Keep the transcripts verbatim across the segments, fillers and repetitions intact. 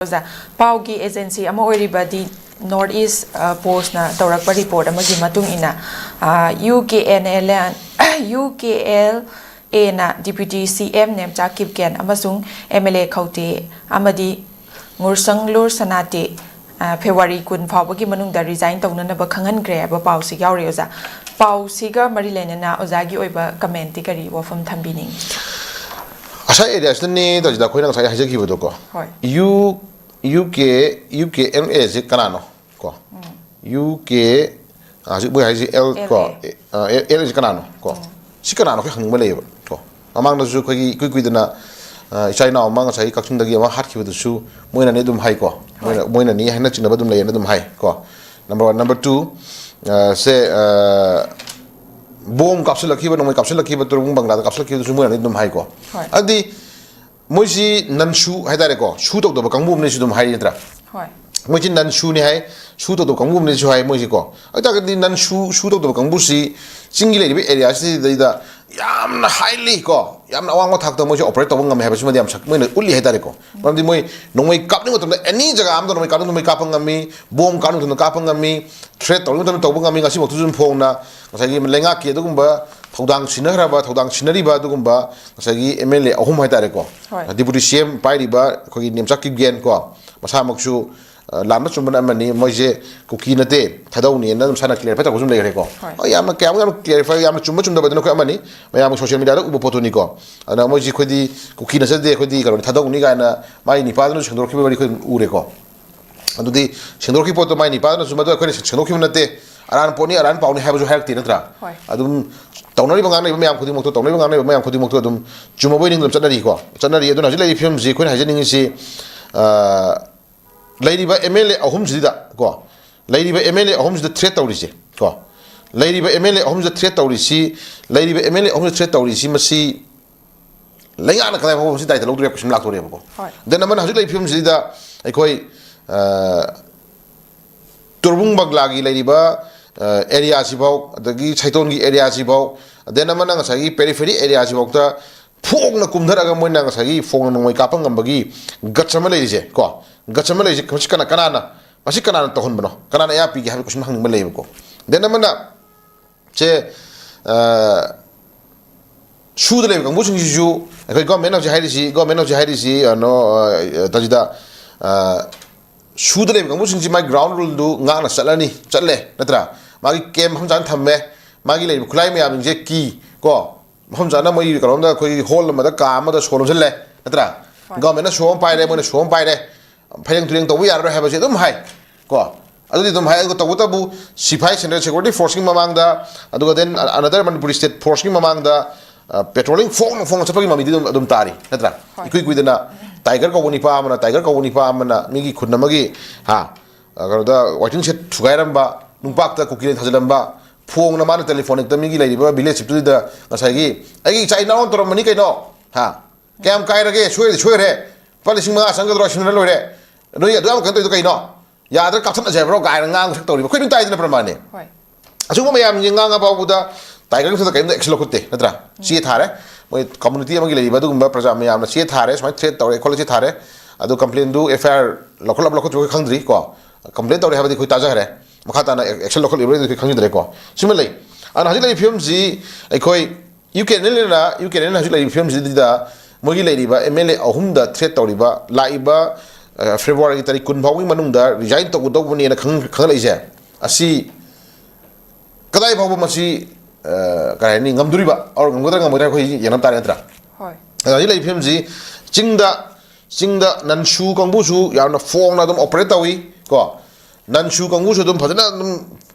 ꯑꯣꯖꯥ, ꯄꯥꯎꯒꯤ ꯑꯦꯖꯦꯟꯁꯤ ꯑꯃ ꯑꯣꯏꯔꯤꯕ ꯗꯤ ꯅꯣꯔꯠ ꯏꯁ ꯄꯣꯁꯅ ꯇꯧꯔꯛꯄ ꯔꯤꯄꯣꯔꯠ ꯑꯃꯒꯤ ꯃꯇꯨꯡ ꯏꯟꯅ, U K N L U K L ꯑꯦꯅ ꯗꯤꯄ꯭ꯌꯨꯇꯤ ꯁꯤ ꯑꯦꯝ ꯅꯦꯝꯆꯥ ꯀꯤꯞꯒꯦꯟ ꯑꯃꯁꯨꯡ ꯑꯦꯝ ꯑꯦꯜ ꯑꯦ ꯈꯧꯇꯦ ꯑꯃꯗꯤ ꯉꯨꯔꯁꯪꯂꯨꯔ ꯁꯅꯥꯇꯦ, ꯑ, ꯐꯦꯕ꯭ꯔꯨꯋꯥꯔꯤ ꯀꯨꯟ ꯐꯥꯎꯕꯒꯤ ꯃꯅꯨꯡꯗ ꯔꯤꯖꯥꯏꯟ ꯇꯧꯅꯅꯕ ꯈꯪꯍꯟꯈ꯭ꯔꯦ ꯍꯥꯏꯕ ꯄꯥꯎꯁꯤ ꯌꯥꯎꯔꯤ ꯑꯣꯖꯥ꯫ ꯄꯥꯎꯁꯤꯒ ꯃꯔꯤ ꯂꯩꯅꯅ ꯑꯣꯖꯥꯒꯤ ꯑꯣꯏꯕ ꯀꯃꯦꯟꯇꯤ ꯀꯔꯤ ꯋꯥꯐꯝ ꯊꯝꯕꯤꯅꯤꯡꯉꯤ? ꯉꯁꯥꯏ ꯑꯦꯔꯤꯌꯥꯁꯤꯗꯅꯦ ꯇꯧꯁꯤꯗ ꯑꯩꯈꯣꯏꯅ ꯉꯁꯥꯏ ꯍꯥꯏꯖꯈꯤꯕꯗꯣꯀꯣ꯫ ꯍꯣꯏ꯫ U U K U K M ꯑꯦꯁꯦ ꯀꯅꯥꯅꯣ ꯀꯣ? ꯌꯨ ꯀꯦ ꯍꯧꯖꯤꯛ ꯃꯣꯏ ꯍꯥꯏꯁꯦ ꯑꯦꯜ ꯀꯣ? ꯑꯦꯜ ꯑꯦꯁꯦ ꯀꯅꯥꯅꯣ ꯀꯣ? ꯁꯤ ꯀꯅꯥꯅꯣ ꯑꯩꯈꯣꯏ ꯈꯪꯅꯤꯡꯕ ꯂꯩꯌꯦꯕ ꯀꯣ? ꯃꯃꯥꯡꯗꯁꯨ ꯑꯩꯈꯣꯏꯒꯤ ꯏꯀꯨꯏ ꯀꯨꯏꯗꯅ, ꯑ, ꯏꯆꯥ ꯏꯅꯥꯎ ꯑꯃ ꯉꯁꯥꯏꯒꯤ ꯀꯛꯆꯤꯡꯗꯒꯤ ꯑꯃ ꯍꯥꯠꯈꯤꯕꯗꯨꯁꯨ ꯃꯣꯏꯅꯅꯤ ꯑꯗꯨꯝ ꯍꯥꯏꯀꯣ꯫ ꯃꯣꯏꯅ, ꯃꯣꯏꯅꯅꯤ ꯍꯥꯏꯅ ꯆꯤꯡꯅꯕ ꯑꯗꯨꯝ ꯂꯩꯌꯦꯅ ꯑꯗꯨꯝ ꯍꯥꯏ ꯀꯣ꯫ Number one. ꯅꯝꯕꯔ ꯇꯨ, ꯑ, ꯁꯦ, ꯑ, ꯕꯣꯝ ꯀꯥꯞꯁꯤꯜꯂꯛꯈꯤꯕ, ꯅꯣꯡꯃꯩ ꯀꯥꯞꯁꯤꯜꯂꯛꯈꯤꯕ, ꯇꯨꯔꯕꯨꯡ ꯕꯪꯒ꯭ꯂꯥꯗ ꯀꯥꯞꯁꯤꯜꯂꯛꯈꯤꯕꯗꯨꯁꯨ ꯃꯣꯏꯅꯅꯤ ꯑꯗꯨꯝ ꯍꯥꯏꯀꯣ꯫ ꯍꯣꯏ꯫ ꯑꯗꯨꯗꯤ ꯃꯣꯏꯁꯤ ꯅꯟ ꯁꯨ ꯍꯥꯏꯇꯥꯔꯦꯀꯣ, ꯁꯨ ꯇꯧꯗꯕ ꯀꯥꯡꯕꯨ ꯑꯃꯅꯤꯁꯨ ꯑꯗꯨꯝ ꯍꯥꯏꯔꯤ ꯅꯠꯇ꯭ꯔꯥ? ꯍꯣꯏ꯫ ꯃꯣꯏꯁꯤ ꯅꯟ ꯁꯨꯅꯤ ꯍꯥꯏ, ꯁꯨ ꯇꯧꯗꯕ ꯀꯥꯡꯕꯨ ꯑꯃꯅꯤꯁꯨ ꯍꯥꯏ ꯃꯣꯏꯁꯤ ꯀꯣ꯫ ꯑꯗꯨ ꯇꯥꯔꯒꯗꯤ ꯅꯟ ꯁꯨ, ꯁꯨ ꯇꯧꯗꯕ ꯀꯥꯡꯕꯨꯁꯤ ꯆꯤꯡꯒꯤ ꯂꯩꯔꯤꯕ ꯑꯦꯔꯤꯌꯥꯁꯤꯗꯩꯗ ꯌꯥꯝꯅ ꯍꯥꯏꯂꯤ ꯀꯣ, ꯌꯥꯝꯅ ꯑꯋꯥꯡꯕ ꯊꯥꯛꯇ ꯃꯣꯏꯁꯦ ꯑꯣꯄꯔꯦꯠ ꯇꯧꯕ ꯉꯝꯃꯦ ꯍꯥꯏꯕꯁꯤꯃꯗꯤ ꯌꯥꯝ ꯁꯛ-, ꯃꯣꯏꯅ ꯎꯠꯂꯤ ꯍꯥꯏꯇꯥꯔꯦꯀꯣ꯫ ꯃꯔꯝꯗꯤ ꯃꯣꯏ ꯅꯣꯡꯃꯩ ꯀꯥꯞꯅꯤꯡꯕ ꯃꯇꯝꯗ ꯑꯦꯅꯤ ꯖꯒꯥ ꯑꯃꯗ ꯅꯣꯡꯃꯩ ꯀꯥꯞꯅꯤꯡꯕ ꯃꯇꯝꯗ ꯀꯥꯞꯄ ꯉꯝꯃꯤ, ꯕꯣꯝ ꯀꯥꯞꯅꯤꯡꯕ ꯃꯇꯝꯗ ꯀꯥꯞꯄ ꯉꯝꯃꯤ, ꯊ꯭ꯔꯦꯠ ꯇꯧꯅꯤꯡꯕ ꯃꯇꯝꯗ ꯇꯧꯕ ꯉꯝꯃꯤ꯫ ꯉꯁꯤꯃꯛꯇꯁꯨ ꯑꯗꯨꯝ ꯐꯣꯡꯅ ꯉꯁꯥꯏꯒꯤ ꯂꯩꯉꯥꯛꯀꯤ ꯑꯗꯨꯒꯨꯝꯕ ꯊꯧꯗꯥꯡ ꯁꯤꯟꯅꯈ꯭ꯔꯕ, ꯊꯧꯗꯥꯡ ꯁꯤꯟꯅꯔꯤꯕ ꯑꯗꯨꯒꯨꯝꯕ ꯉꯁꯥꯏꯒꯤ ꯑꯦꯝ ꯑꯦꯜ ꯑꯦ ꯑꯍꯨꯝ ꯍꯥꯏꯇꯥꯔꯦꯀꯣ, ꯍꯣꯏ꯫ ꯗꯤꯄꯨꯇꯤ ꯁꯤ ꯑꯦꯝ ꯄꯥꯏꯔꯤꯕ ꯑꯩꯈꯣꯏꯒꯤ ꯅꯦꯝꯆꯥ ꯀꯤꯞꯒꯦꯟ ꯀꯣ, ꯃꯁꯥꯃꯛꯁꯨ, ꯑ, ꯂꯥꯟꯕ ꯆꯨꯝꯕꯅ ꯑꯃꯅꯤ, ꯃꯣꯏꯁꯦ ꯀꯨꯀꯤ ꯅꯠꯇꯦ, ꯊꯥꯗꯧꯅꯤꯅ ꯑꯗꯨꯝ ꯁꯥꯟꯅ ꯀ꯭ꯂꯦꯔꯤꯐꯥꯏ ꯇꯧꯕꯁꯨ ꯑꯗꯨꯝ ꯂꯩꯈ꯭ꯔꯦꯀꯣ꯫ ꯍꯣꯏ꯫ ꯍꯣꯏ, ꯌꯥꯝꯅ ꯀꯌꯥꯃꯨꯛ ꯌꯥꯝꯅ ꯀ꯭ꯂꯦꯔꯤꯐꯥꯏ, ꯌꯥꯝꯅ ꯆꯨꯝꯕ ꯆꯨꯝꯗꯕꯗꯨꯅ ꯑꯩꯈꯣꯏ ꯑꯃꯅꯤ, ꯃꯌꯥꯝꯒꯤ ꯁꯣꯁꯤꯌꯦꯜ ꯃꯤꯗꯤꯌꯥꯗ ꯎꯕ ꯄꯣꯠꯇꯨꯅꯤꯀꯣ꯫ ꯑꯗꯨꯅ ꯃꯣꯏꯁꯤ ꯑꯩꯈꯣꯏꯗꯤ ꯀꯨꯀꯤ ꯅꯠꯆꯗꯦ, ꯑꯩꯈꯣꯏꯗꯤ ꯀꯩꯅꯣꯅꯤ, ꯊꯥꯗꯧꯅꯤ ꯀꯥꯏꯅ ꯃꯥꯏ ꯅꯤꯄꯥꯗꯨꯅ ꯁꯦꯡꯗꯣꯔꯛꯈꯤꯕ ꯋꯥꯔꯤ ꯑꯩꯈꯣꯏ ꯑꯗꯨꯝ ꯎꯔꯦꯀꯣ꯫ ꯑꯗꯨꯗꯤ ꯁꯦꯡꯗꯣꯔꯛꯈꯤꯕ ꯄꯣꯠꯇꯣ ꯃꯥꯏ ꯅꯤꯄꯥꯗꯨꯅꯁꯨ ꯃꯗꯨ ꯑꯩꯈꯣꯏꯅ ꯁꯦꯡꯗꯣꯛꯈꯤꯕ ꯅꯠꯇꯦ, ꯑꯔꯥꯟ ꯄꯣꯠꯅꯤ, ꯑꯔꯥꯟ ꯄꯥꯎꯅꯤ ꯍꯥꯏꯕꯁꯨ ꯍꯥꯏꯔꯛꯇꯦ ꯅꯠꯇ꯭ꯔꯥ? ꯍꯣꯏ꯫ ꯑꯗꯨꯝ ꯇꯧꯅꯔꯤꯕ ꯉꯥꯡꯅꯔꯤꯕ ꯃꯌꯥꯝ ꯈꯨꯗꯤꯡꯃꯛꯇꯣ, ꯇꯧꯅꯔꯤꯕ ꯉꯥꯡꯅꯔꯤꯕ ꯃꯌꯥꯝ ꯈꯨꯗꯤꯡꯃꯛꯇꯣ ꯑꯗꯨꯝ ꯆꯨꯝꯃꯕꯣꯏ ꯅꯤꯡꯗꯨꯅ ꯆꯠꯅꯔꯤꯀꯣ, ꯆꯠꯅꯔꯤ꯫ ꯑꯗꯨꯅ ꯍꯧꯖꯤꯛ ꯂꯩꯔꯤꯕ ꯐꯤꯕꯝꯁꯤ ꯑꯩꯈꯣꯏꯅ ꯍꯥꯏꯖꯅꯤꯡꯉꯤꯁꯤ, ꯑ, ꯂꯩꯔꯤꯕ ꯑꯦꯝ ꯑꯦꯜ ꯑꯦ ꯑꯍꯨꯝꯁꯤꯗ ꯀꯣ, ꯂꯩꯔꯤꯕ ꯑꯦꯝ ꯑꯦꯜ ꯑꯦ ꯑꯍꯨꯝꯁꯤꯗ ꯊ꯭ꯔꯦꯠ ꯇꯧꯔꯤꯁꯦ ꯀꯣ, ꯂꯩꯔꯤꯕ ꯑꯦꯝ ꯑꯦꯜ ꯑꯦ ꯑꯍꯨꯝꯁꯤꯗ ꯊ꯭ꯔꯦꯠ ꯇꯧꯔꯤꯁꯤ, ꯂꯩꯔꯤꯕ ꯑꯦꯝ ꯑꯦꯜ ꯑꯦ ꯑꯍꯨꯝꯁꯤꯗ ꯊ꯭ꯔꯦꯠ ꯇꯧꯔꯤꯁꯤ ꯃꯁꯤ ꯂꯩꯉꯥꯛꯅ ꯀꯗꯥꯏ ꯐꯥꯎꯕ ꯃꯁꯤ ꯗꯥꯏꯇ ꯂꯧꯗꯣꯔꯤꯕ ꯀꯣꯏꯁꯟ ꯂꯥꯛꯇꯣꯔꯦꯕꯀꯣ꯫ ꯍꯣꯏ꯫ ꯗꯦꯟ ꯑꯃꯅ ꯍꯧꯖꯤꯛ ꯂꯩꯔꯤꯕ ꯐꯤꯕꯝꯁꯤꯗ ꯑꯩꯈꯣꯏ, ꯑ, ꯇꯣꯔꯕꯨꯡ ꯕꯪꯒ꯭ꯂꯥꯒꯤ ꯂꯩꯔꯤꯕ, ꯑ, ꯑꯦꯔꯤꯌꯥꯁꯤꯐꯥꯎ, ꯑꯗꯒꯤ ꯁꯩꯇꯣꯟꯒꯤ ꯑꯦꯔꯤꯌꯥꯁꯤꯐꯥꯎ, ꯗꯦꯟ ꯑꯃꯅ ꯉꯁꯥꯏꯒꯤ ꯄꯦꯔꯤꯐꯦꯔꯤ ꯑꯦꯔꯤꯌꯥꯁꯤꯐꯥꯎꯗ ꯐꯣꯡꯅ ꯀꯨꯝꯊꯔꯛꯑꯒ ꯃꯣꯏꯅ ꯉꯁꯥꯏꯒꯤ ꯐꯣꯡꯅ ꯅꯣꯡꯃꯩ ꯀꯥꯞꯄ ꯉꯝꯕꯒꯤ guts ꯑꯃ ꯂꯩꯔꯤꯁꯦ ꯀꯣ꯫ Guts ꯑꯃ ꯂꯩꯔꯤꯁꯦ ꯃꯁꯤ ꯀꯅꯥ ꯀꯅꯥꯅ ꯃꯁꯤ ꯀꯅꯥꯅ ꯇꯧꯍꯟꯕꯅꯣ, ꯀꯅꯥꯅ ꯑꯌꯥ ꯄꯤꯒꯦ ꯍꯥꯏꯕ question ꯍꯪꯅꯤꯡꯕ ꯂꯩꯌꯦꯕꯀꯣ꯫ Then ꯑꯃꯅ ꯁꯦ, ꯑ, ꯁꯨꯗ ꯂꯩꯕ ꯀꯥꯡꯕꯨꯁꯤꯡꯁꯤꯁꯨ ꯑꯩꯈꯣꯏ government ꯍꯧꯖꯤꯛ ꯍꯥꯏꯔꯤꯁꯤ, government ꯍꯧꯖꯤꯛ ꯍꯥꯏꯔꯤꯁꯤ ꯀꯩꯅꯣ, ꯑ, ꯇꯥꯖꯤꯗ, ꯑ, ꯁꯨꯗ ꯂꯩꯕ ꯀꯥꯡꯕꯨꯁꯤꯡꯁꯤ ꯃꯥꯒꯤ ground ruleꯗꯨ ꯉꯥꯛꯅ ꯆꯠꯂꯅꯤ, ꯆꯠꯂꯦ ꯅꯠꯇ꯭ꯔꯥ? ꯃꯥꯒꯤ camp ꯃꯐꯝ ꯆꯥꯅ ꯊꯝꯃꯦ, ꯃꯥꯒꯤ ꯂꯩꯔꯤꯕ ꯈꯨꯠꯂꯥꯏ ꯃꯌꯥꯝꯁꯤꯡꯁꯦ ꯀꯤ ꯀꯣ, ꯃꯐꯝ ꯆꯥꯅ ꯃꯣꯏ ꯀꯩꯅꯣꯝꯗ ꯑꯩꯈꯣꯏꯒꯤ hall ꯑꯃꯗ, ꯀꯥ ꯑꯃꯗ ꯁꯣ ꯂꯣꯟꯁꯤꯜꯂꯦ ꯅꯠꯇ꯭ꯔꯥ? Governmentꯅ ꯁꯣ ꯑꯃ ꯄꯥꯏꯔꯦ, ꯃꯣꯏꯅ ꯁꯣ ꯑꯃ ꯄꯥꯏꯔꯦ, ꯐꯩꯔꯦꯡ ꯇꯨꯔꯦꯡ ꯇꯧꯕ ꯌꯥꯔꯔꯣꯏ ꯍꯥꯏꯕꯁꯦ ꯑꯗꯨꯝ ꯍꯥꯏ ꯀꯣ꯫ ꯑꯗꯨꯗꯤ ꯑꯗꯨꯝ ꯍꯥꯏ꯫ ꯑꯗꯨꯒ ꯇꯧꯕꯇꯕꯨ ꯁꯤꯐꯥꯏ, central security forceꯀꯤ ꯃꯃꯥꯡꯗ, ꯑꯗꯨꯒ then another Manipuri state forceꯀꯤ ꯃꯃꯥꯡꯗ, ꯑ, patrolling ꯐꯣꯡꯅ ꯐꯣꯡꯅ ꯆꯠꯄꯒꯤ ꯃꯃꯤꯗꯤ ꯑꯗꯨꯝ, ꯑꯗꯨꯝ ꯇꯥꯔꯤ ꯅꯠꯇ꯭ꯔꯥ? ꯍꯣꯏ꯫ ꯏꯀꯨꯏ ꯀꯨꯏꯗꯅ Tiger ꯀꯧꯕ ꯅꯤꯄꯥ ꯑꯃꯅ, Tiger ꯀꯧꯕ ꯅꯤꯄꯥ ꯑꯃꯅ ꯃꯤꯒꯤ ꯈꯨꯟ ꯑꯃꯒꯤ, ꯍꯥ, ꯑ, ꯀꯩꯅꯣꯗ waiting shed ꯊꯨꯒꯥꯏꯔꯝꯕ, ꯅꯨꯡꯄꯥꯛꯇ ꯀꯨꯀꯤꯅ ꯊꯥꯖꯤꯜꯂꯝꯕ, ꯐꯣꯡꯅ ꯃꯥꯅ telephoneꯗ ꯃꯤꯒꯤ ꯂꯩꯔꯤꯕ village chiefꯇꯨꯗ ꯉꯁꯥꯏꯒꯤ "ꯑꯩꯒꯤ ꯏꯆꯥ ꯏꯅꯥꯎꯅ ꯇꯧꯔꯝꯕꯅꯤ ꯀꯩꯅꯣ, ꯍꯥ, ꯀꯌꯥꯝ ꯀꯥꯏꯔꯒꯦ? ꯁꯣꯏꯔꯗꯤ ꯁꯣꯏꯔꯦ, ꯂꯨꯄꯥ ꯂꯤꯁꯤꯡ ꯃꯉꯥ ꯆꯪꯒꯗ꯭ꯔꯣ? ꯁꯤꯟꯅꯔ ꯂꯣꯏꯔꯦ, ꯅꯣꯏ ꯑꯗꯨ ꯌꯥꯝ ꯀꯩꯅꯣ ꯇꯧꯔꯤꯗꯣ ꯀꯩꯅꯣ? ꯌꯥꯗ꯭ꯔꯥ ꯀꯥꯞꯊꯠꯅꯁꯦ ꯍꯥꯏꯕ꯭ꯔꯣ?" ꯀꯥꯏꯅ ꯉꯥꯡꯕ ꯁꯛ ꯇꯧꯔꯤꯕ ꯑꯩꯈꯣꯏ ꯑꯗꯨꯝ ꯇꯥꯏꯗꯅ ꯄ꯭ꯔꯃꯥꯟꯅꯦ꯫ ꯍꯣꯏ꯫ ꯑꯁꯤꯒꯨꯝꯕ ꯃꯌꯥꯝꯁꯦ ꯉꯥꯡꯉ ꯐꯥꯎꯕꯗ Tigerꯒꯤ ꯃꯊꯛꯇ ꯀꯔꯤꯝꯇ action ꯂꯧꯈꯠꯇꯦ ꯅꯠꯇ꯭ꯔꯥ? ꯆꯦ ꯊꯥꯔꯦ, ꯃꯣꯏ community ꯑꯃꯒꯤ ꯂꯩꯔꯤꯕ ꯑꯗꯨꯒꯨꯝꯕ ꯄ꯭ꯔꯖꯥ ꯃꯌꯥꯝꯅ ꯆꯦ ꯊꯥꯔꯦ, ꯁꯨꯃꯥꯏꯅ threat ꯇꯧꯔꯦ ꯈꯣꯠꯂꯦ ꯆꯦ ꯊꯥꯔꯦ꯫ ꯑꯗꯨ complainꯗꯨ FIR ꯂꯧꯈꯠꯂꯕ ꯂꯧꯈꯠꯇ꯭ꯔꯤꯕ ꯑꯩꯈꯣꯏ ꯈꯪꯗ꯭ꯔꯤ ꯀꯣ꯫ Complain ꯇꯧꯔꯦ ꯍꯥꯏꯕꯗꯤ ꯑꯩꯈꯣꯏ ꯇꯥꯖꯈ꯭ꯔꯦ, ꯃꯈꯥ ꯇꯥꯅ action ꯂꯧꯈꯠꯂꯤꯕ꯭ꯔꯥ ꯑꯩꯈꯣꯏ ꯈꯪꯖꯗ꯭ꯔꯦꯀꯣ꯫ ꯁꯤꯃ ꯂꯩ꯫ ꯑꯗꯨꯅ ꯍꯧꯖꯤꯛ ꯂꯩꯔꯤꯕ ꯐꯤꯕꯝꯁꯤ ꯑꯩꯈꯣꯏ UKNLꯅ, UKNLꯅ ꯍꯧꯖꯤꯛ ꯂꯩꯔꯤꯕ ꯐꯤꯕꯝꯁꯤꯗ ꯃꯣꯏꯒꯤ ꯂꯩꯔꯤꯕ MLA ꯑꯍꯨꯝꯗ threat ꯇꯧꯔꯤꯕ, ꯂꯥꯛꯏꯕ, ꯑ, February ꯇꯥꯔꯤꯛ ꯀꯨꯟ ꯐꯥꯎꯒꯤ ꯃꯅꯨꯡꯗ resign ꯇꯧꯒꯗꯧꯕꯅꯦꯅ ꯈꯪ-, ꯈꯪꯒꯠꯂꯛꯏꯁꯦ, ꯑꯁꯤ ꯀꯗꯥꯏ ꯐꯥꯎꯕ ꯃꯁꯤ, ꯑ, ꯀꯔꯤ ꯍꯥꯏꯅꯤ, ꯉꯝꯗꯣꯔꯤꯕ, or ꯉꯝꯒꯗ꯭ꯔꯥ ꯉꯝꯃꯣꯏꯗ꯭ꯔꯥ ꯑꯩꯈꯣꯏ ꯌꯦꯡꯉꯝ ꯇꯥꯔꯦ ꯅꯠꯇ꯭ꯔꯥ? ꯍꯣꯏ꯫ ꯑꯗ ꯍꯧꯖꯤꯛ ꯂꯩꯔꯤꯕ ꯐꯤꯕꯝꯁꯤ ꯆꯤꯡꯗ, ꯆꯤꯡꯗ ꯅꯟꯁꯨ ꯀꯥꯡꯕꯨꯁꯨ ꯌꯥꯝꯅ ꯐꯣꯡꯅ ꯑꯗꯨꯝ operate ꯇꯧꯏ ꯀꯣ꯫ ꯅꯟꯁꯨ ꯀꯥꯡꯕꯨꯁꯨ ꯑꯗꯨꯝ ꯐꯖꯅ ꯑꯗꯨꯝ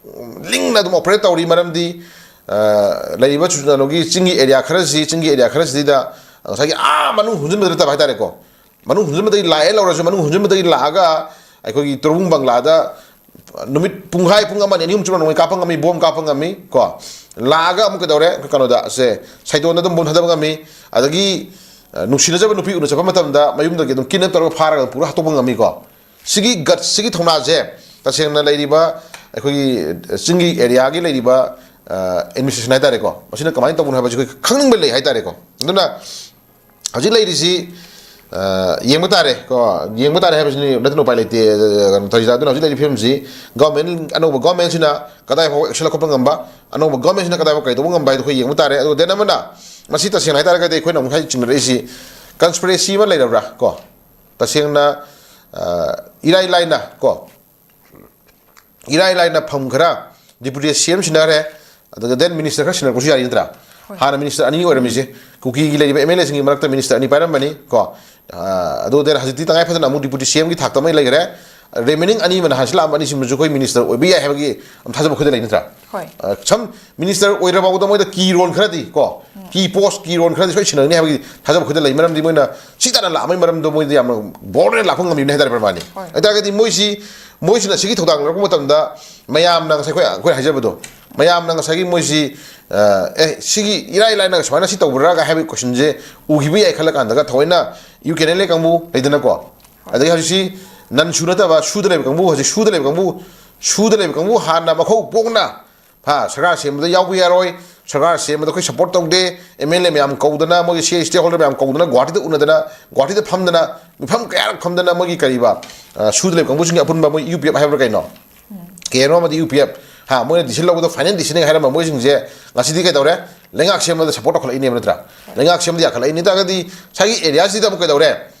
ꯂꯤꯡꯅ ꯑꯗꯨꯝ operate ꯇꯧꯔꯤ꯫ ꯃꯔꯝꯗꯤ, ꯑ, ꯂꯩꯔꯤꯕ ꯆꯨ-, ꯀꯩꯅꯣꯒꯤ ꯆꯤꯡꯒꯤ area ꯈꯔꯁꯤ, ꯆꯤꯡꯒꯤ area ꯈꯔꯁꯤꯗ ꯉꯁꯥꯏꯒꯤ ꯑꯥ ꯃꯅꯨꯡ ꯍꯨꯟꯖꯤꯟꯕꯗ ꯅꯠꯇꯕ ꯍꯥꯏꯇꯥꯔꯦꯀꯣ꯫ ꯃꯅꯨꯡ ꯍꯨꯟꯖꯤꯟꯕꯗꯒꯤ ꯂꯥꯛꯑꯦ ꯂꯧꯔꯁꯨ, ꯃꯅꯨꯡ ꯍꯨꯟꯖꯤꯟꯕꯗꯒꯤ ꯂꯥꯛꯑꯒ ꯑꯩꯈꯣꯏꯒꯤ ꯇꯣꯔꯕꯨꯡ ꯕꯪꯒ꯭ꯂꯥꯗ ꯅꯨꯃꯤꯠ ꯄꯨꯡꯈꯥꯏ, ꯄꯨꯡ ꯑꯃ, ꯑꯅꯤ, ꯑꯍꯨꯝ ꯆꯨꯞꯅ ꯅꯣꯡꯃꯩ ꯀꯥꯞꯄ ꯉꯝꯃꯤ, ꯕꯣꯝ ꯀꯥꯞꯄ ꯉꯝꯃꯤ ꯀꯣ꯫ ꯂꯥꯛꯑꯒ ꯑꯃꯨꯛ ꯀꯩꯗꯧꯔꯦ? ꯀꯩꯅꯣꯗ, ꯁꯦ, ꯁꯥꯏꯗꯣꯟꯗ ꯑꯗꯨꯝ ꯕꯣꯝ ꯊꯥꯗꯕ ꯉꯝꯃꯤ꯫ ꯑꯗꯒꯤ, ꯑ, ꯅꯨꯡꯁꯤꯅꯖꯕ ꯅꯨꯄꯤ ꯎꯅ ꯆꯠꯄ ꯃꯇꯝꯗ ꯃꯌꯨꯝꯗꯒꯤ ꯑꯗꯨꯝ kidnap ꯇꯧꯔꯒ ꯐꯥꯔꯒ ꯑꯗꯨꯝ ꯄꯨꯔ ꯍꯥꯠꯇꯣꯛꯄ ꯉꯝꯃꯤꯀꯣ꯫ ꯁꯤꯒꯤ guts, ꯁꯤꯒꯤ ꯊꯧꯅꯥꯁꯦ ꯇꯁꯦꯡꯅ ꯂꯩꯔꯤꯕ ꯑꯩꯈꯣꯏꯒꯤ ꯆꯤꯡꯒꯤ areaꯒꯤ ꯂꯩꯔꯤꯕ, ꯑ, administration ꯍꯥꯏꯇꯥꯔꯦꯀꯣ, ꯃꯁꯤꯅ ꯀꯃꯥꯏꯅ ꯇꯧꯕꯅꯣ ꯍꯥꯏꯕꯁꯤ ꯑꯩꯈꯣꯏ ꯈꯪꯅꯤꯡꯕ ꯂꯩ ꯍꯥꯏꯇꯥꯔꯦꯀꯣ꯫ ꯑꯗꯨꯅ ꯍꯧꯖꯤꯛ ꯂꯩꯔꯤꯁꯤ, ꯑ, ꯌꯦꯡꯕ ꯇꯥꯔꯦ ꯀꯣ, ꯌꯦꯡꯕ ꯇꯥꯔꯦ ꯍꯥꯏꯕꯁꯤꯅꯤ, ꯅꯠꯇꯅ ꯎꯄꯥꯏ ꯂꯩꯇꯦ꯫ ꯑ, ꯀꯩꯅꯣ ꯇꯧꯔꯤꯁꯦ꯫ ꯑꯗꯨꯅ ꯍꯧꯖꯤꯛ ꯂꯩꯔꯤꯕ ꯐꯤꯕꯝꯁꯤ, ꯒꯣꯔꯃꯦꯟ, ꯑꯅꯧꯕ ꯒꯣꯔꯃꯦꯟꯁꯤꯅ ꯀꯗꯥꯏ ꯐꯥꯎꯕ ꯑꯦꯛꯁꯟ ꯂꯧꯈꯠꯄ ꯉꯝꯕ, ꯑꯅꯧꯕ ꯒꯣꯔꯃꯦꯟꯁꯤꯅ ꯀꯗꯥꯏ ꯐꯥꯎ ꯀꯩ ꯇꯧꯕ ꯉꯝꯕ ꯍꯥꯏꯗꯣ ꯑꯩꯈꯣꯏ ꯌꯦꯡꯕ ꯇꯥꯔꯦ꯫ ꯑꯗꯨꯒ ꯗꯦꯟ ꯑꯃꯅ, ꯃꯁꯤ ꯇꯁꯦꯡꯅ ꯍꯥꯏꯇꯥꯔꯒꯗꯤ ꯑꯩꯈꯣꯏꯅ ꯑꯃꯨꯛ ꯍꯥꯏ ꯆꯤꯡꯅꯔꯛꯏꯁꯤ, ꯀꯟꯁꯄꯤꯔꯦꯁꯤ ꯑꯃ ꯂꯩꯔꯕ꯭ꯔꯥ ꯀꯣ? ꯇꯁꯦꯡꯅ, ꯑ, ꯏꯔꯥꯏ ꯂꯥꯏꯅ ꯀꯣ, ꯏꯔꯥꯏ ꯂꯥꯏꯅ ꯐꯝ ꯈꯔ ꯗꯤꯄꯨꯇꯤ ꯁꯤ ꯑꯦꯝ ꯁꯤꯟꯅꯈ꯭ꯔꯦ, ꯑꯗꯨꯒ ꯗꯦꯟ ꯃꯤꯅꯤꯁꯇꯔ ꯈꯔ ꯁꯤꯟꯅꯔꯛꯄꯁꯨ ꯌꯥꯔꯤ ꯅꯠꯇ꯭ꯔꯥ? ꯍꯣꯏ꯫ ꯍꯥꯟꯅ ꯃꯤꯅꯤꯁꯇꯔ ꯑꯅꯤ ꯑꯣꯏꯔꯝꯃꯤꯁꯦ, ꯀꯨꯀꯤꯒꯤ ꯂꯩꯔꯤꯕ ꯑꯦꯝ ꯑꯦꯜ ꯑꯦꯁꯤꯡꯒꯤ ꯃꯔꯛꯇ ꯃꯤꯅꯤꯁꯇꯔ ꯑꯅꯤ ꯄꯥꯏꯔꯝꯕꯅꯤ ꯀꯣ꯫ ꯑ, ꯑꯗꯨ ꯗꯦꯟ ꯍꯧꯖꯤꯛꯇꯤ ꯇꯉꯥꯏ ꯐꯗꯅ ꯑꯃꯨꯛ ꯗꯤꯄꯨꯇꯤ ꯁꯤ ꯑꯦꯝꯒꯤ ꯊꯥꯛꯇ ꯑꯃ ꯂꯩꯈ꯭ꯔꯦ꯫ ꯔꯤꯃꯦꯅꯤꯡ ꯑꯅꯤ ꯑꯃꯅ ꯍꯥꯟꯅ ꯁꯤꯜꯂꯛꯑꯝꯕ ꯑꯅꯤꯁꯤꯃꯁꯨ ꯑꯩꯈꯣꯏ ꯃꯤꯅꯤꯁꯇꯔ ꯑꯣꯏꯕ ꯌꯥꯏ ꯍꯥꯏꯕꯒꯤ ꯑꯃ ꯊꯥꯖꯕ ꯑꯩꯈꯣꯏꯗ ꯂꯩ ꯅꯠꯇ꯭ꯔꯥ? ꯍꯣꯏ꯫ ꯑ, ꯁꯝ ꯃꯤꯅꯤꯁꯇꯔ ꯑꯣꯏꯔ ꯐꯥꯎꯕꯗ ꯃꯣꯏꯗ ꯀꯤ ꯔꯣꯜ ꯈꯔꯗꯤ ꯀꯣ, ꯀꯤ ꯄꯣꯁ, ꯀꯤ ꯔꯣꯜ ꯈꯔꯗꯤ ꯁꯣꯏ ꯁꯤꯟꯅꯒꯅꯤ ꯍꯥꯏꯕꯒꯤ ꯊꯥꯖꯕ ꯑꯩꯈꯣꯏꯗ ꯂꯩ꯫ ꯃꯔꯝꯗꯤ ꯃꯣꯏꯅ ꯁꯤ ꯇꯥꯟꯅ ꯂꯥꯛꯑꯝꯕꯒꯤ ꯃꯔꯝꯗꯣ ꯃꯣꯏꯗ ꯌꯥꯝꯅ ꯕꯣꯜꯗ ꯑꯣꯏꯅ ꯂꯥꯛꯄ ꯉꯝꯃꯤꯕꯅꯤ ꯍꯥꯏꯇꯥꯔꯦ, ꯄ꯭ꯔꯃꯥꯅꯤ꯫ ꯍꯣꯏ꯫ ꯑꯗꯨ ꯇꯥꯔꯒꯗꯤ ꯃꯣꯏꯁꯤ, ꯃꯣꯏꯁꯤꯅ ꯁꯤꯒꯤ ꯊꯧꯗꯥꯡ ꯂꯧꯔꯛꯄ ꯃꯇꯝꯗ ꯃꯌꯥꯝꯅ ꯉꯁꯥꯏ ꯑꯩꯈꯣꯏ, ꯑꯩꯈꯣꯏ ꯍꯥꯏꯖꯕꯗꯣ, ꯃꯌꯥꯝꯅ ꯉꯁꯥꯏꯒꯤ ꯃꯣꯏꯁꯤ, ꯑ, ꯑꯦ, ꯁꯤꯒꯤ ꯏꯔꯥꯏ ꯂꯥꯏꯅ ꯁꯨꯃꯥꯏꯅ ꯁꯤ ꯇꯧꯕ꯭ꯔꯥꯒ ꯍꯥꯏꯕꯒꯤ ꯀꯣꯏꯁꯟꯁꯦ ꯎꯈꯤꯕ ꯌꯥꯏ ꯈꯜꯂ ꯀꯥꯟꯗꯒ ꯊꯑꯣꯏꯅ U K N L A ꯀꯥꯡꯕꯨ ꯂꯩꯗꯅꯀꯣ, ꯑꯗꯒꯤ ꯍꯧꯖꯤꯛꯁꯤ ꯅꯟ ꯁꯨ ꯅꯠꯇꯕ, ꯁꯨꯗ ꯂꯩꯕ ꯀꯥꯡꯕꯨ, ꯍꯧꯖꯤꯛ ꯁꯨꯗ ꯂꯩꯕ ꯀꯥꯡꯕꯨ, ꯁꯨꯗ ꯂꯩꯕ ꯀꯥꯡꯕꯨ ꯍꯥꯟꯅ ꯃꯈꯧ ꯄꯣꯛꯅ ꯍꯥ, ꯁꯔꯀꯥꯔ ꯁꯦꯝꯕꯗ ꯌꯥꯎꯕ ꯌꯥꯔꯣꯏ, ꯁꯔꯀꯥꯔ ꯁꯦꯝꯕꯗ ꯑꯩꯈꯣꯏ ꯁꯞꯄꯣꯔꯠ ꯇꯧꯗꯦ, ꯑꯦꯝ ꯑꯦꯜ ꯑꯦ ꯃꯌꯥꯝ ꯀꯧꯗꯅ, ꯃꯣꯏꯒꯤ ꯁꯤ ꯁ꯭ꯇꯦꯛ ꯍꯣꯜꯗꯔ ꯃꯌꯥꯝ ꯀꯧꯗꯅ, ꯒꯨꯍꯥꯇꯤꯗ ꯎꯅꯗꯅ, ꯒꯨꯍꯥꯇꯤꯗ ꯐꯝꯗꯅ, ꯃꯤꯐꯝ ꯀꯌꯥꯔꯛ ꯐꯝꯗꯅ, ꯃꯣꯏꯒꯤ ꯀꯔꯤꯕ, ꯑ, ꯁꯨꯗ ꯂꯩꯕ ꯀꯥꯡꯕꯨꯁꯤꯡꯒꯤ ꯑꯄꯨꯟꯕ ꯃꯣꯏ ꯌꯨ ꯄꯤ ꯑꯦꯐ ꯍꯥꯏꯕ꯭ꯔꯥ ꯀꯩꯅꯣ? ꯀꯦ ꯑꯦꯟ ꯑꯣ ꯑꯃꯗꯤ ꯌꯨ ꯄꯤ ꯑꯦꯐ, ꯍꯥ, ꯃꯣꯏꯅ ꯗꯤꯁꯤꯖꯟ ꯂꯧꯕꯗꯣ ꯐꯥꯏꯅꯦꯜ ꯗꯤꯁꯤꯖꯟ ꯍꯥꯏꯔꯝꯕ ꯃꯣꯏꯁꯤꯡꯁꯦ ꯉꯁꯤꯗꯤ ꯀꯩꯗꯧꯔꯦ? ꯂꯩꯉꯥꯛ ꯁꯦꯝꯕꯗ ꯁꯞꯄꯣꯔꯠ ꯇꯧꯈꯠꯂꯛꯏꯅꯦꯕ ꯅꯠꯇ꯭ꯔꯥ? ꯂꯩꯉꯥꯛ ꯁꯦꯝꯕꯗ ꯌꯥꯈꯠꯂꯛꯏꯅꯦ꯫ ꯑꯗꯨ ꯇꯥꯔꯒꯗꯤ ꯉꯁꯥꯏꯒꯤ ꯑꯦꯔꯤꯌꯥꯁꯤꯗ ꯑꯃꯨꯛ ꯀꯩꯗꯧꯔꯦ?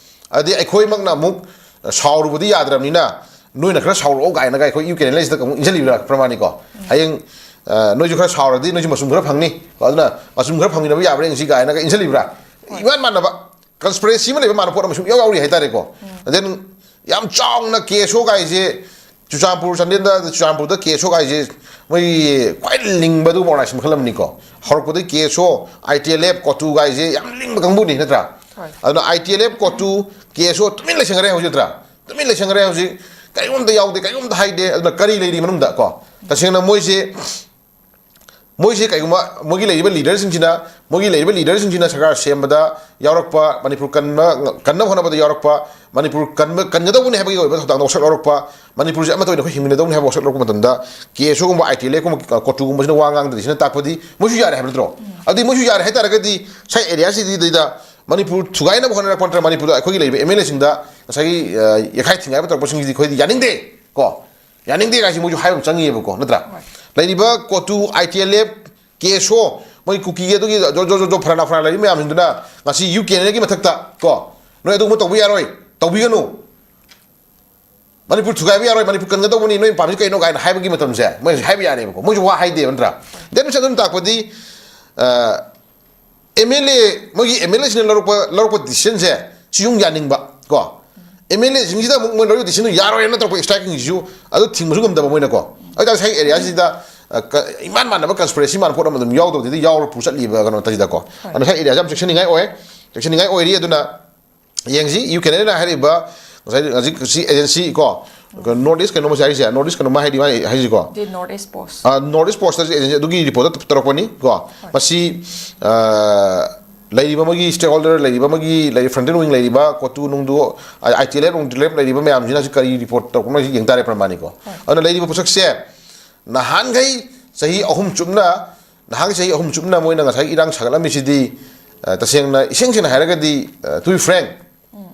ꯑꯗꯨꯗꯤ ꯑꯩꯈꯣꯏꯃꯛꯅ ꯑꯃꯨꯛ ꯁꯥꯎꯔꯨꯕꯗꯤ ꯌꯥꯗ꯭ꯔꯕꯅꯤꯅ, ꯅꯣꯏꯅ ꯈꯔ ꯁꯥꯎꯔꯛꯑꯣ ꯀꯥꯏꯅꯒ ꯑꯩꯈꯣꯏ ꯌꯨ ꯀꯦ ꯑꯦꯟ ꯑꯦꯜ ꯑꯦꯁꯤꯗ ꯑꯃꯨꯛ ꯏꯟꯁꯤꯜꯂꯤꯕ꯭ꯔꯥ, ꯄ꯭ꯔꯃꯥꯅꯤꯀꯣ? ꯍꯌꯦꯡ, ꯑ, ꯅꯣꯏꯁꯨ ꯈꯔ ꯁꯥꯎꯔꯗꯤ ꯅꯣꯏꯁꯨ ꯃꯆꯨꯝ ꯈꯔ ꯐꯪꯅꯤ꯫ ꯑꯗꯨꯅ ꯃꯆꯨꯝ ꯈꯔ ꯐꯪꯃꯤꯟꯅꯕ ꯌꯥꯕ꯭ꯔꯥ ꯌꯦꯡꯁꯤ ꯀꯥꯏꯅꯒ ꯏꯟꯁꯤꯜꯂꯤꯕ꯭ꯔꯥ? ꯍꯣꯏ꯫ ꯏꯃꯥꯟ ꯃꯥꯟꯅꯕ, ꯀꯟꯁꯄꯤꯔꯦꯁꯤ ꯑꯃ ꯂꯩꯕ ꯃꯥꯟꯅꯕ ꯄꯣꯠ ꯑꯃ ꯁꯨꯝ ꯏꯌꯥꯎ ꯌꯥꯎꯔꯤ ꯍꯥꯏꯇꯥꯔꯦꯀꯣ꯫ ꯎꯝ꯫ Then ꯌꯥꯝ ꯆꯥꯎꯅ ꯀꯦ ꯑꯦꯁ ꯑꯣ ꯀꯥꯏꯁꯦ, ꯆꯨꯔꯆꯥꯟꯄꯨꯔ, ꯆꯥꯟꯗꯦꯜꯗ, ꯆꯨꯔꯆꯥꯟꯄꯨꯔꯗ ꯀꯦ ꯑꯦꯁ ꯑꯣ ꯀꯥꯏꯁꯦ ꯃꯣꯏ ꯈ꯭ꯋꯥꯏ ꯂꯤꯡꯕ ꯑꯗꯨꯒꯨꯝꯕ ꯑꯣꯔꯒꯅꯥꯏꯖꯦꯁꯟ ꯃꯈꯜ ꯑꯃꯅꯤꯀꯣ꯫ ꯍꯧꯔꯛꯄꯗꯒꯤ ꯀꯦ ꯑꯦꯁ ꯑꯣ, ꯑꯥꯏ ꯇꯤ ꯑꯦꯜ ꯑꯦꯐ, ꯀꯣꯇꯨ ꯀꯥꯏꯁꯦ ꯌꯥꯝ ꯂꯤꯡꯕ ꯀꯥꯡꯕꯨꯅꯤ ꯅꯠꯇ꯭ꯔꯥ? ꯍꯣꯏ꯫ ꯑꯗꯨꯅ ꯑꯥꯏ ꯇꯤ ꯑꯦꯜ ꯑꯦꯐ, ꯀꯣꯇꯨ, ꯀꯦ ꯑꯦꯁ ꯑꯣ ꯇꯨꯃꯤꯟ ꯂꯩꯁꯟꯈ꯭ꯔꯦ ꯍꯧꯖꯤꯛ ꯅꯠꯇ꯭ꯔꯥ? ꯇꯨꯃꯤꯟ ꯂꯩꯁꯟꯈ꯭ꯔꯦ ꯍꯧꯖꯤꯛ꯫ ꯀꯔꯤꯒꯨꯝꯕ ꯌꯥꯎꯗꯦ, ꯀꯔꯤꯒꯨꯝꯕ ꯍꯥꯏꯗꯦ꯫ ꯑꯗꯨꯅ ꯀꯔꯤ ꯂꯩꯔꯤ ꯃꯅꯨꯡꯗ ꯀꯣ? ꯇꯁꯦꯡꯅ ꯃꯣꯏꯁꯦ ꯃꯣꯏꯁꯦ ꯀꯩꯒꯨꯝꯕ ꯃꯣꯏꯒꯤ ꯂꯩꯔꯤꯕ ꯂꯤꯗꯔꯁꯤꯡꯁꯤꯅ, ꯃꯣꯏꯒꯤ ꯂꯩꯔꯤꯕ ꯂꯤꯗꯔꯁꯤꯡꯁꯤꯅ ꯁꯔꯀꯥꯔ ꯁꯦꯝꯕꯗ ꯌꯥꯎꯔꯛꯄ, ꯃꯅꯤꯄꯨꯔ ꯀꯟꯕ, ꯀꯟꯅꯕ ꯍꯣꯠꯅꯕꯗ ꯌꯥꯎꯔꯛꯄ, ꯃꯅꯤꯄꯨꯔ ꯀꯟꯕ, ꯀꯟꯒꯗꯧꯕꯅꯤ ꯍꯥꯏꯕꯒꯤ ꯑꯣꯏꯕ ꯊꯧꯗꯥꯡꯗ ꯋꯥꯁꯛ ꯂꯧꯔꯛꯄ, ꯃꯅꯤꯄꯨꯔꯁꯦ ꯑꯃꯠꯇ ꯑꯣꯏꯅ ꯑꯩꯈꯣꯏ ꯍꯤꯡꯃꯤꯟꯅꯗꯧꯅꯤ ꯍꯥꯏꯕ ꯋꯥꯁꯛ ꯂꯧꯔꯛꯄ ꯃꯇꯝꯗ, ꯀꯦ ꯑꯦꯁ ꯑꯣꯒꯨꯝꯕ, ꯑꯥꯏ ꯇꯤ ꯑꯦꯜ ꯑꯦꯐꯀꯨꯝꯕ, ꯀꯣꯇꯨꯒꯨꯝꯕꯁꯤꯅ ꯋꯥ ꯉꯥꯡꯗ꯭ꯔꯤꯁꯤꯅ ꯇꯥꯛꯄꯗꯤ ꯃꯣꯏꯁꯨ ꯌꯥꯔꯦ ꯍꯥꯏꯕ ꯅꯠꯇ꯭ꯔꯣ? ꯑꯗꯨꯗꯤ ꯃꯣꯏꯁꯨ ꯌꯥꯔꯦ ꯍꯥꯏ ꯇꯥꯔꯒꯗꯤ ꯁꯥꯏ ꯑꯦꯔꯤꯌꯥꯁꯤꯗꯩꯗ ꯃꯅꯤꯄꯨꯔ ꯊꯨꯒꯥꯏꯅꯕ ꯍꯣꯠꯅꯔꯛꯄ ꯅꯠꯇ꯭ꯔꯒ ꯃꯅꯤꯄꯨꯔꯗ ꯑꯩꯈꯣꯏꯒꯤ ꯂꯩꯔꯤꯕ ꯑꯦꯝ ꯑꯦꯜ ꯑꯦꯁꯤꯡꯗ ꯉꯁꯥꯏꯒꯤ, ꯑ, ꯌꯦꯛꯈꯥꯏ ꯊꯤꯡꯒꯥꯏꯕ ꯇꯧꯔꯛꯄꯁꯤꯡꯁꯤꯗꯤ ꯑꯩꯈꯣꯏꯗꯤ ꯌꯥꯅꯤꯡꯗꯦ ꯀꯣ꯫ ꯌꯥꯅꯤꯡꯗꯦ ꯀꯥꯏꯁꯤ ꯃꯣꯏꯁꯨ ꯍꯥꯏꯕ ꯑꯃ ꯆꯪꯉꯤꯑꯕꯀꯣ, ꯅꯠꯇ꯭ꯔꯥ? ꯍꯣꯏ꯫ ꯂꯩꯔꯤꯕ ꯀꯣꯇꯨ, ꯑꯥꯏ ꯇꯤ ꯑꯦꯜ ꯑꯦꯐ, ꯀꯦ ꯑꯦꯁ ꯑꯣ, ꯃꯣꯏ ꯀꯨꯀꯤꯒꯤ ꯑꯗꯨꯒꯤ ꯖꯣ ꯖꯣ ꯖꯣ ꯖꯣ ꯐꯔꯥꯅꯥ ꯐꯔꯥ ꯂꯩꯔꯤ ꯃꯌꯥꯝꯁꯤꯡꯗꯨꯅ ꯉꯁꯤ ꯌꯨ ꯀꯦ ꯑꯦꯟ ꯑꯦꯜꯒꯤ ꯃꯊꯛꯇ ꯀꯣ, "ꯅꯣꯏ ꯑꯗꯨꯒꯨꯝꯕ ꯇꯧꯕ ꯌꯥꯔꯣꯏ, ꯇꯧꯕꯤꯒꯅꯨ, ꯃꯅꯤꯄꯨꯔ ꯊꯨꯒꯥꯏꯕ ꯌꯥꯔꯣꯏ, ꯃꯅꯤꯄꯨꯔ ꯀꯟꯒꯗꯧꯕꯅꯤ, ꯅꯣꯏ ꯄꯥꯝꯃꯤꯁꯤ ꯀꯩꯅꯣ?" ꯀꯥꯏꯅ ꯍꯥꯏꯕꯒꯤ ꯃꯇꯝꯁꯦ ꯃꯣꯏ ꯍꯧꯖꯤꯛ ꯍꯥꯏꯕ ꯌꯥꯔꯦꯕꯀꯣ꯫ ꯃꯣꯏꯁꯨ ꯋꯥ ꯍꯥꯏꯗꯦꯕ, ꯅꯠꯇ꯭ꯔꯥ? ꯗꯦꯠ ꯃꯤꯟꯁ ꯑꯗꯨꯅ ꯇꯥꯛꯄꯗꯤ, ꯑ, ꯑꯦꯝ ꯑꯦꯜ ꯑꯦ, ꯃꯣꯏꯒꯤ ꯑꯦꯝ ꯑꯦꯜ ꯑꯦꯁꯤꯡꯅ ꯂꯧꯔꯛꯄ, ꯂꯧꯔꯛꯄ ꯗꯤꯁꯤꯖꯟꯁꯦ ꯁꯤ ꯌꯨꯝ ꯌꯥꯅꯤꯡꯕ ꯀꯣ, ꯑꯦꯝ ꯑꯦꯜ ꯑꯦꯁꯤꯡꯁꯤꯗ ꯑꯃꯨꯛ ꯃꯣꯏ ꯂꯧꯔꯤꯕ ꯗꯤꯁꯤꯖꯟꯗꯨ ꯌꯥꯔꯣꯏꯅ ꯇꯧꯔꯛꯄ ꯏꯁꯇ꯭ꯔꯥꯏꯛꯀꯤꯡꯁꯤꯁꯨ ꯑꯗꯨ ꯊꯤꯡꯕꯁꯨ ꯉꯝꯗꯕ ꯃꯣꯏꯅꯀꯣ꯫ ꯑꯗꯨ ꯇꯥꯔꯗꯤ ꯉꯁꯥꯏꯒꯤ ꯑꯦꯔꯤꯌꯥꯁꯤꯗ, ꯑ, ꯀ-, ꯏꯃꯥꯟ ꯃꯥꯟꯅꯕ ꯀꯟꯁꯄꯤꯔꯦꯁꯤ ꯃꯥꯟꯅ ꯄꯣꯠ ꯑꯃ ꯑꯗꯨꯝ ꯌꯥꯎꯗꯕꯗꯨꯗꯤ ꯌꯥꯎꯔ ꯄꯨ ꯆꯠꯂꯤꯕ ꯀꯩꯅꯣ ꯇꯧꯁꯤꯗꯀꯣ꯫ ꯍꯣꯏ꯫ ꯑꯗꯨꯅ ꯉꯁꯥꯏ ꯑꯦꯔꯤꯌꯥꯁꯤ ꯌꯥꯝ ꯆꯦꯛꯁꯤꯟꯅꯤꯡꯉꯥꯏ ꯑꯣꯏ, ꯆꯦꯛꯁꯤꯟꯅꯤꯡꯉꯥꯏ ꯑꯣꯏꯔꯤ꯫ ꯑꯗꯨꯅ ꯌꯦꯡꯁꯤ, ꯌꯨ ꯀꯦ ꯑꯦꯟ ꯑꯦꯜꯅ ꯍꯥꯏꯔꯤꯕ ꯉꯁꯥꯏ ꯍꯧꯖꯤꯛ ꯁꯤ ꯑꯦꯖꯦꯟꯁꯤ ꯀꯣ, ꯅꯣꯔꯠ ꯏꯁ ꯀꯩꯅꯣꯝꯃꯁꯦ ꯍꯥꯏꯔꯤꯁꯦ, ꯅꯣꯔꯠ ꯏꯁ ꯀꯩꯅꯣꯝꯃ ꯍꯥꯏꯔꯤ ꯃꯥ ꯍꯥꯏꯁꯤꯀꯣ꯫ The North East Post. ꯑ, ꯅꯣꯔꯠ ꯏꯁ ꯄꯣꯁꯇꯁꯨ ꯑꯦꯖꯦꯟꯁꯤ ꯑꯗꯨꯒꯤ ꯔꯤꯄꯣꯔꯠꯇ ꯇꯧꯔꯛꯄꯅꯤ ꯀꯣ꯫ ꯃꯁꯤ, ꯑ, ꯂꯩꯔꯤꯕ ꯃꯣꯏꯒꯤ ꯁ꯭ꯇꯦꯛ ꯍꯣꯜꯗꯔ, ꯂꯩꯔꯤꯕ ꯃꯣꯏꯒꯤ ꯂꯩꯔꯤꯕ ꯐ꯭ꯔꯟꯇꯦꯟ ꯋꯤꯡ ꯂꯩꯔꯤꯕ ꯀꯣꯇꯨ ꯅꯨꯡꯗꯨ, ꯑꯥꯏ ꯇꯤ ꯑꯦꯜ ꯑꯦꯐ ꯅꯨꯡ ꯗꯤ ꯑꯦꯜ ꯑꯦꯐ ꯂꯩꯔꯤꯕ ꯃꯌꯥꯝꯁꯤꯅ ꯁꯤ ꯀꯔꯤ ꯔꯤꯄꯣꯔꯠ ꯇꯧꯔꯛꯄꯅꯣ ꯁꯤ ꯌꯦꯡ ꯇꯥꯔꯦ ꯄ꯭ꯔꯃꯥꯅꯤꯀꯣ꯫ ꯑꯗꯨꯅ ꯂꯩꯔꯤꯕ ꯄꯣꯠꯁꯛꯁꯦ ꯅꯍꯥꯟꯈꯩ ꯆꯍꯤ ꯑꯍꯨꯝ ꯆꯨꯞꯅ, ꯅꯍꯥꯟꯒꯤ ꯆꯍꯤ ꯑꯍꯨꯝ ꯆꯨꯞꯅ ꯃꯣꯏꯅ ꯉꯁꯥꯏ ꯏꯔꯥꯡ ꯁꯥꯒꯠꯂꯝꯃꯤꯁꯤꯗꯤ, ꯑ, ꯇꯁꯦꯡꯅ, ꯏꯁꯦꯡ ꯁꯦꯡꯅ ꯍꯥꯏꯔꯒꯗꯤ, ꯑ, to be frank,